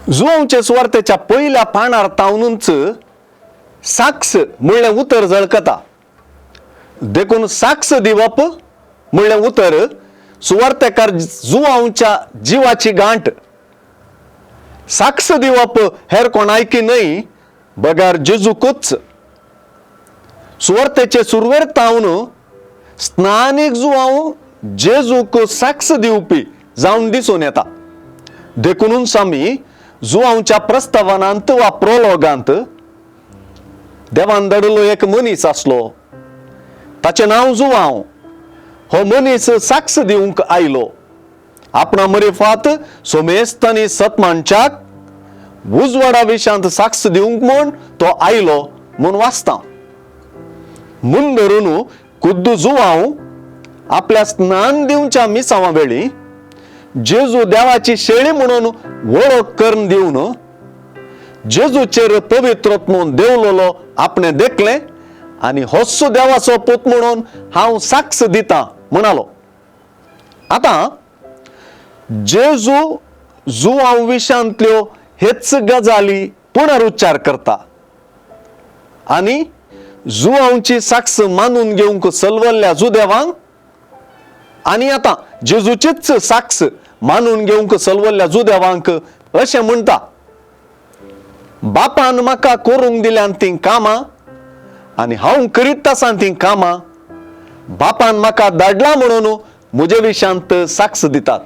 जुवांवचे सुवार्तेच्या पयल्या पानार तावनूच साक्ष म्हणलें उतर झळकता. देखून साक्ष दिवप म्हणलें उतर सुवार्तेकार जुवांवच्या जिवाची गांठ. साक्ष दिवप हेर कोणायकी न्हय बगर जेजूकूच. सुवार्तेचे सुरवेर तावन स्नानीक जुवांव जेजूक साक्ष दिवपी जावन दिसून येता. देखूनच आमी जुवांवच्या प्रस्तावनांत वा प्रोलोगांत देवान धाडिल्लो एक मनीस आसलो, ताचें नांव जुवांव. हो मनीस साक्ष दिवंक आयलो, आपणा मरिफात सोमेस्त आनी सतमानच्याक उजवाडा विशांत साक्ष दिवंक म्हूण तो आयलो म्हूण वाचता. म्हूण धरून खुद्द जुवांव आपल्या स्नान दिवच्या मिसांवा वेळी जेजू देवाची शेळी म्हणून वळख करून दिवन जेजूचेर पवित्रत्व देवलोलो आपणे देखलें आनी होच देवाचो पूत म्हणून हांव साक्ष दिता म्हणालो. आतां जेजू जुवांव विशांतल्यो हेच गजाली पुनरुच्चार करता आनी जुवांवची साक्ष मानून घेवंक सलवल्ल्या जुदेवांक आनी आतां जेजूचीच साक्ष मानून घेवंक सलवल्ल्या जुदेवांक अशें म्हणटा, बापान म्हाका करूंक दिल्यान तीं कामां आनी हांव करीत आसा तीं कामां बापान म्हाका धाडला म्हणून म्हजे विशांत साक्ष दितात.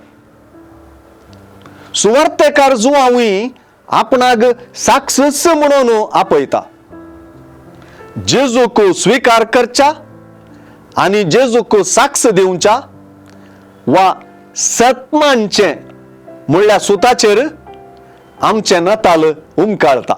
सुवार्तेकार जुवांवूय आपणाक साक्षच म्हणून आपयता. जेजूक स्विकार करच्या आनी जेजूक साक्ष दिवच्या वा सतमानचें म्हणल्यार सुताचेर आमचें नाताल उमकाळता.